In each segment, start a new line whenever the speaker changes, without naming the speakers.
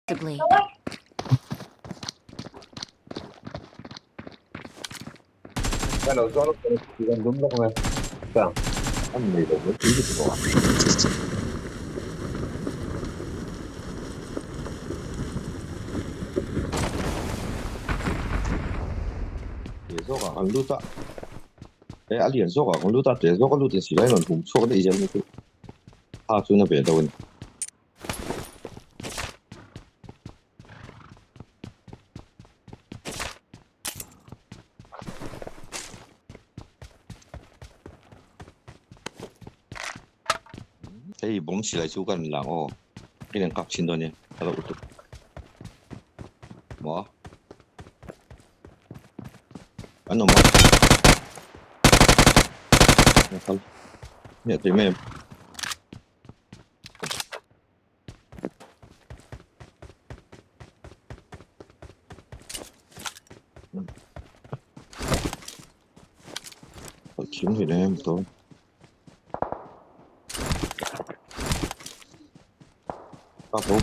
Possibly.
Ka lo zawng lawk kan dum lawk mai. Tang. An nei lo mai tui lutuk a. Te zawk ah kan lut a. E a lian zawk ah kan lut a te zawk a lut in silai rawn hum chhuak daih zel mai chu. Tha chu na ve deuh a ni. Hei bawm silai chu kan lang aw i rawn kap chhin dawn nia a lo utuk maw an awm a hmiah thei mai em. Thim hi em to. Ka ho.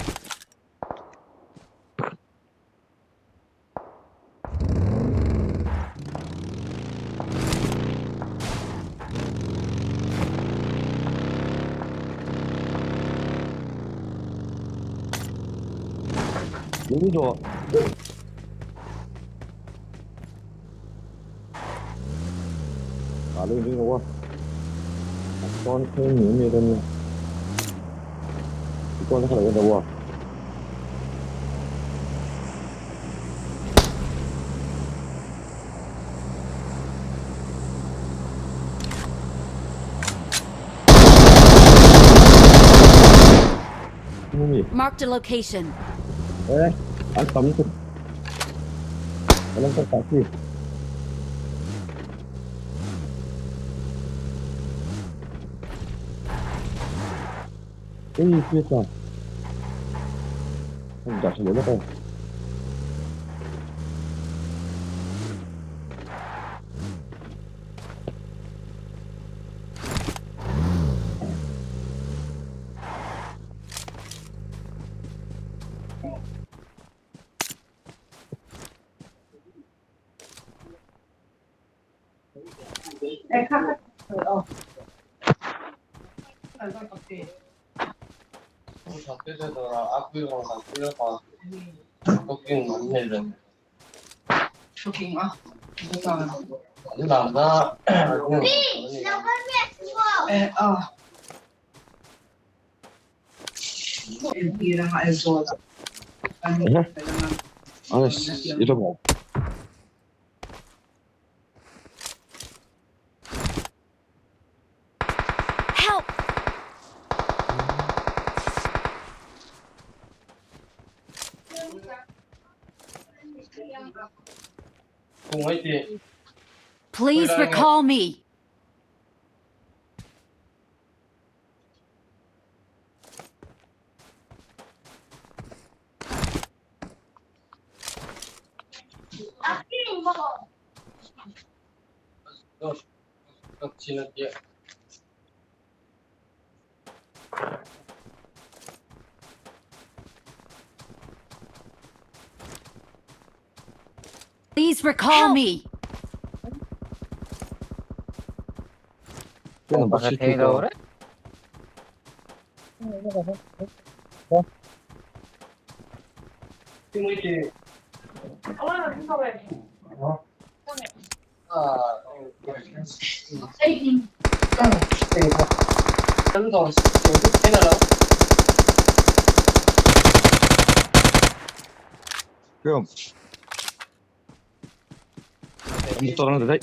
Đúng rồi. À lên đi đúng không? Con thêm những gì đây nè. Con nó phải đâu à?
Marked a location.
Eh, an tam tuk. Alam ka kasi. Ei, kita. Ang dahil wala ko. Ay, ito mo.
Help! Please recall me. Please recall me.
Kaya nang basit ko. Kaya motor na dai.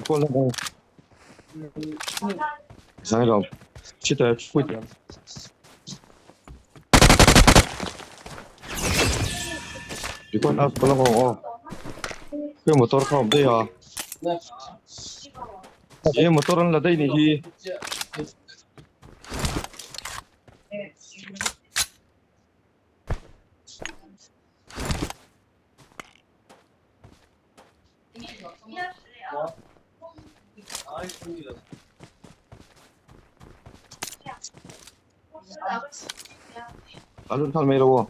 Ko lang ko. Sai lo. Chita pui. Di ko na ko lang ko. Kaya motor ko dai ha. Eh motor an la dai ni hi. A lut nghal mai lo aw.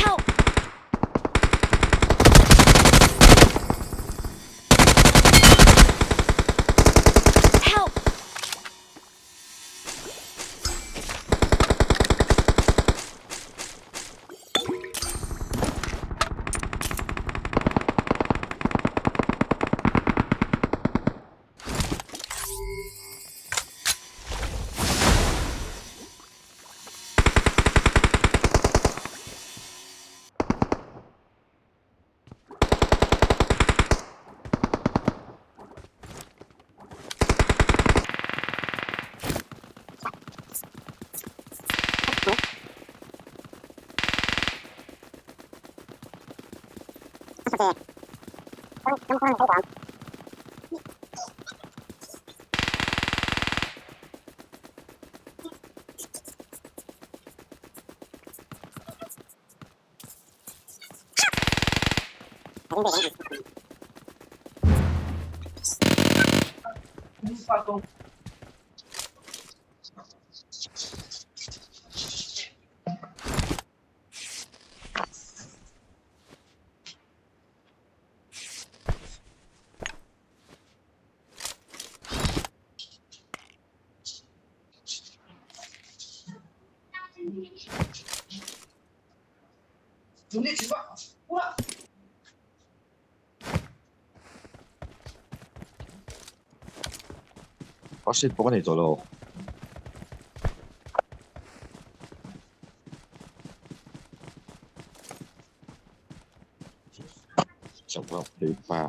Help! Help! First aid pawh ka nei tawh lo. Chauh rauh thei pa.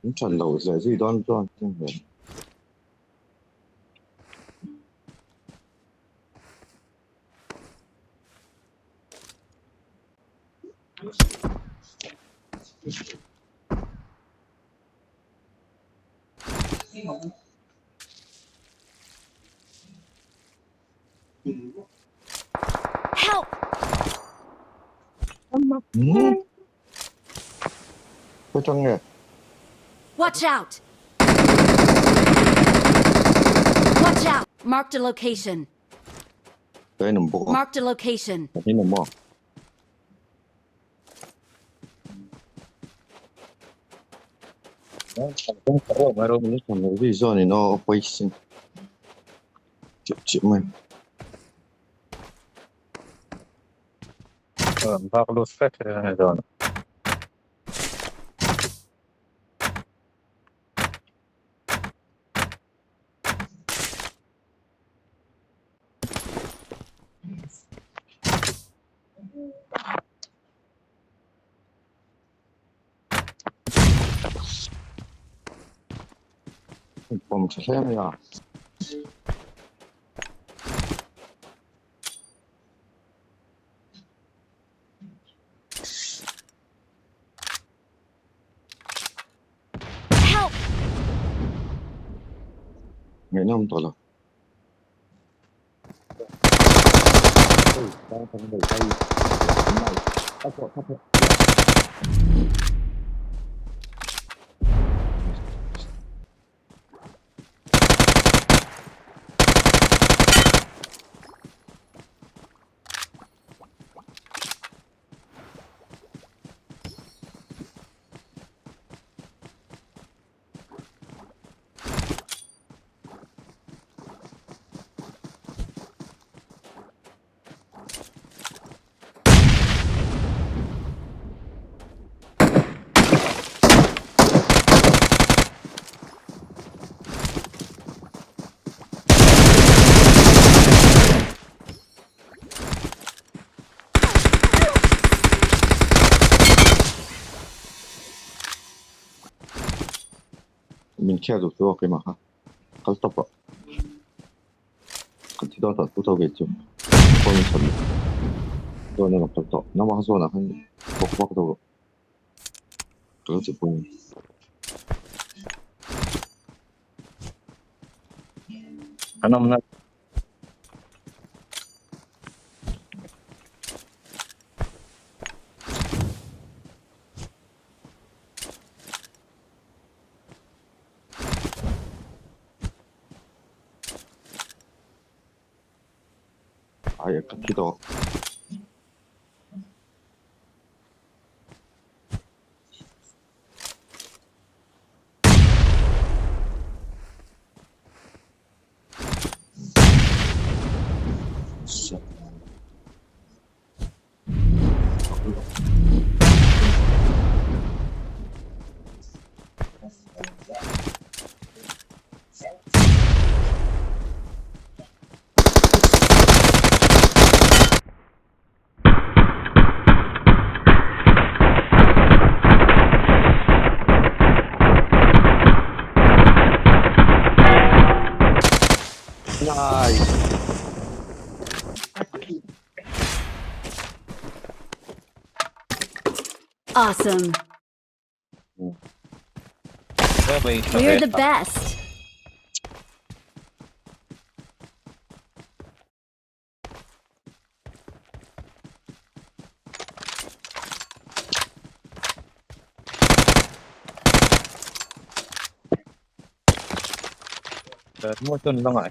An ṭhat loh zia zui dawn chuan chiang hle. Help!
Hmm? Khawi ṭang nge?
Watch out! Watch out! Marked a location.
Ka en awm bawk a.
Marked a location.
Ka en awm a.
Bak lut fek a ni dawn.
Pawm tha hle mai a.
Help!
Ngaihnawm tawh lo. Min khiak duh chu a keimah kha kal tawp rawh. Kan thi dawn tawh tu tho ve chu phone in chhan dawn a rawn kal tawh nangmah kha zawnah khan bawk vak deuh rawh ka lo ti pawh a ni.
An awmna
Ai ka thi tawh. Nice.
Awesome. We're the best.
Mo chun lang ah.